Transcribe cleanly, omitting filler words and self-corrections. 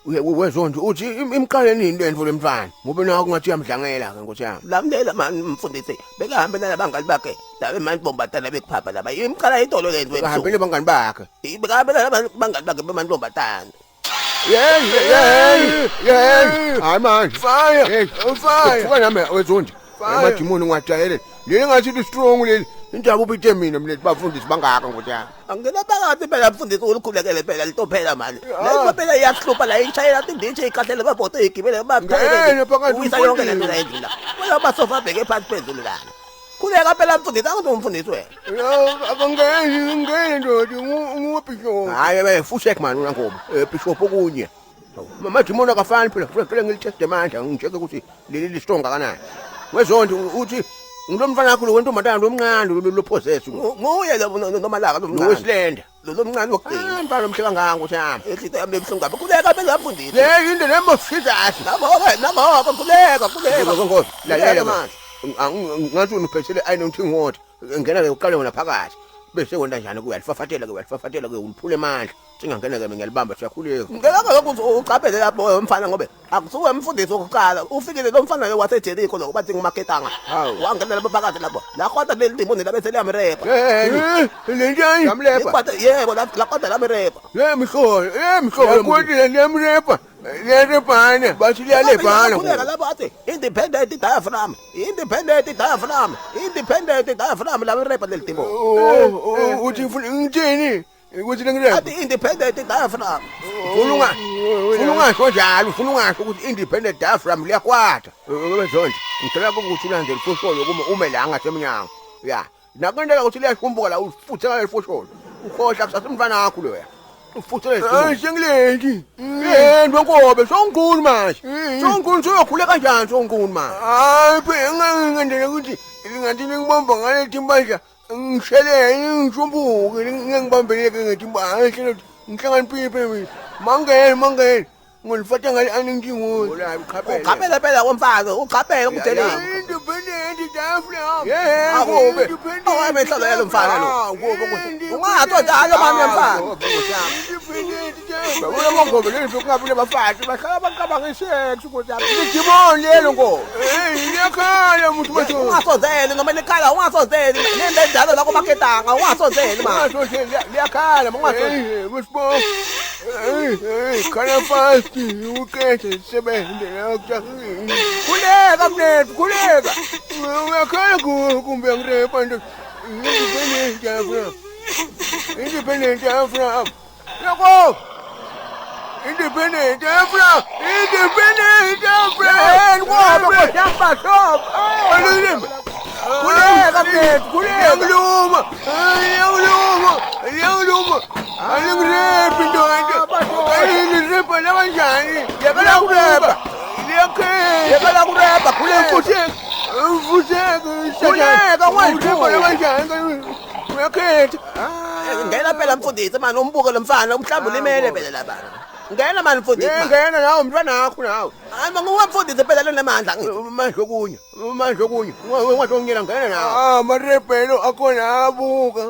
Wezonje uthi imqale nini lento lemfana ngoba naku ngathi uyamdlangela ke nkosi yami. Lamlela mani mfundisi bekahambe nalabangani bakhe laba emantombazana bekuphapha laba imqala itolo lento ebusuku. Behambele bangani bakhe. Bekahambe nalabangani bakhe bemantombazana. Hey hey hey hayi manje fire fire fuka nami wezonje amadimoni ngiwajayele leli ngathi li strong leli indaba ubite mina mina bafundisi bangaka nkosi yami Angena phakathi phela mfundisi ulikhulekele phela litophela manje. Lento phela iyakuhlupha la ishayela inditshe ikhahlele babhodo igibele Ngena phakathi, Uwisa yonke lento la endlini la. Wena basofa abheke phansi phezulu lana. Khuleka phela mfundisi angithi umfundisi wena. Akangeni ngene ndoda nguwebishop. Hayi be fushek man unangoba eh bishop okunye. Amadimoni akafani phela kufanele ngiliteste manje ngijeke ukuthi leli li strong kangakanani. Wezonto uthi ngilomfana wakho lo wentombazana lomncane lo lo possess lo Nguye lo nomalaka lo mncane. wesilenda. Lo lomncane wokugcina. Ah mfana omhle kangaka nkosi yami. Inhliziyo yami ebuhlungu kabi. Khuleka phela mfundisi. Le into lembo Jesus. Nabo-ke nabo-ke khuleka khuleka. Nkosi lalela Khuleka manje. manje. Ngathi unuphethele anointing water. Ngena ke uqale wona phakathi. Bese wena njani kuya lifafatela ke uyalifafatela ke uliphule amandla. Singangena ke mina ngiyalibamba siyakhuleka. Ngicela lokho uqaphele lapho mfana ngobe akusuke umfundisi wokuqala ufikile lo mfana lo waseJericho lo bathi ngumaketanga Hawu. wangena lapho phakathi lapho lakhwata leli dimoni labe seliyamrepa Hey, Le ntshani. Yamlepa. Likwata yebo lakhwata lamrepa Le mihlola, le mihlola. Yakuthi le liyamrepa. Liyarepana. Bathi liyalebhana. Khuleka lapho athi independent diaphragm independent diaphragm independent diaphragm lamrepa leli dimoni Oh, uthi ufuna ngithini? Ukuthi lengirepa. athi independent diaphragm Ufuna unga ufuna ungasho njalo, ufuna ungasho ukuthi independent diaphragm liyakwata. Wezonje, ngicela ukuthi ulandele ifosholo kuma ume la ngasemnyango. Ya. Nakwenteka ukuthi liyashumbuka la ufuthe ngale fosholo. Ukhohla kusasa umfana wakho loya. Ufuthe Hayi le. sengilenti. Eh, ntonkobe, sowunkulu manje. Mm. Sowunkulu soyokhule kanjani sowunkulu manje? Hayi phela ngendlela ukuthi ngathi ngibamba ngalethi impahla ngishelele ngishumbuke ngingibambeleke ngethi impahla ngihlangani mina. Mangene mangene. Ngolifata ngale aninkingo. Ula uqhaphele. uqaphele phela komfazi uqaphele kuJericho Independent diaphragm. Yebo, Independent. Awemehlo yalo mfana lo. Ah, ngoba ukuthi Ungatho njalo mami mfana. Independent diaphragm. Ubona ngoba lento kungabule bafazi bahlala bacabanga isex ukuthi lidimoni lelo ngoba. Hey, liyakhala muntu madoda. Ungasonzeli noma likhala ungasonzeli nento enjalo la kumaketanga ungasonzeli manje. Ungasho liyakhala ungasho. Hey, Msbo. Hey, hey, khala fast. Uqede sisebenze la kujahile. Khuleka mnethu khuleka. Uyakhala kumbe ngirepa nto. Independent diaphragm. Independent diaphragm. Yoko. Independent diaphragm. Independent diaphragm. Hey ngoba koshamba shop. Khuleka mnethu khuleka. Ngiyangiluma. Ngiyangiluma. Ngiyangiluma. Alingirepi ndoda. Alingirepa la kanjani? Yekela ukurepa. Liyakhela. Yekela kurepa khuleka. Futheka. Futheka. Khuleka, wethu. Urepa la kanjani? Uyakhetha. Ngena phela mfundisi manje umbuke lo mfana mhlawumbe ulimele phela lapha. Ngena manje mfundisi. manje. Ngena nawe umntwana wakho nawe. Hayi manguwe mfundisi phela lonemandla ngithi. Manje okunye, manje okunye. Ungathi ongena ngena nawe. Ah, marepelo akhona abuka.